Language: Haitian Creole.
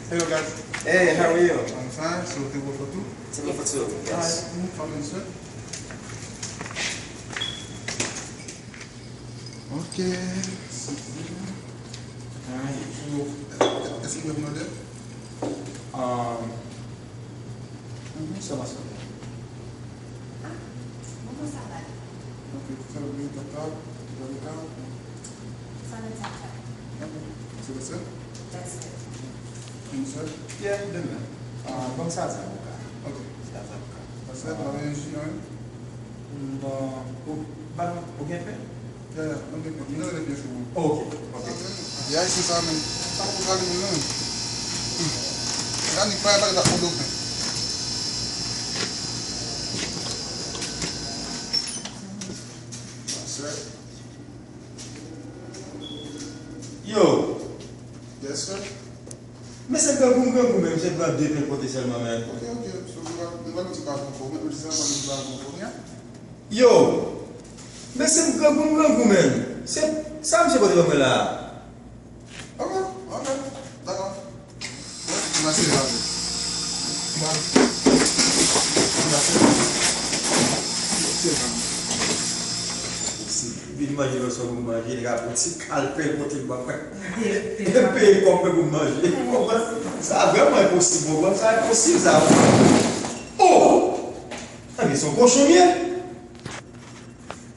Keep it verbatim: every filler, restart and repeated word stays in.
Hello guys. Hey, how are you? I'm fine. So take a photo. Take a photo. Yes. Alright, move, follow this way. Ok. Alright. So, est-ce que vous avez demandé? Um, mhm, ça va, ça va. Ah, bonjour, ça va. Ok, vous avez le tata, vous avez le tata. Ça va, ça va. Ok. C'est le seul? That's it. Une seule? Yeah, demen. Ah, ban m sa zavoka. Ok. Sa zavoka. That's it, vous avez un jus, hein? Bon, ou, ban m, ou gen pen? Yeah, yeah, mwen gen pen. Mwen gen pen sou mwen. Ok, ok. Ya, isi sa menm. Sa pou kale moun nan. Gade pa pa ta kodo pen. That's it. Yo, Yes, sir. mesye grangou m grangou menm, se pran de pen pote sèlman, men. Ok, ok. So, nou va, nou va nou ti pa konfò. Mwen, nou ti sa, nou va nou ti pa konfò, ya. Yo, mesye m grangou m grangou menm, se sa misye pote ban mwen la. Ok, ok. Dakò. Mwen, mwen se la. Mwen, mwen se la. Se la. Vin manje lòt sa pou manje, nèg ap pran ti kalpe l pote l ban mwen. L peye kòb mwen pou m manje. Ou konprann? Sa vrèman enposib, ou konprann? Sa enposib sa. Oh! Ebyen, se yon kochon m ye.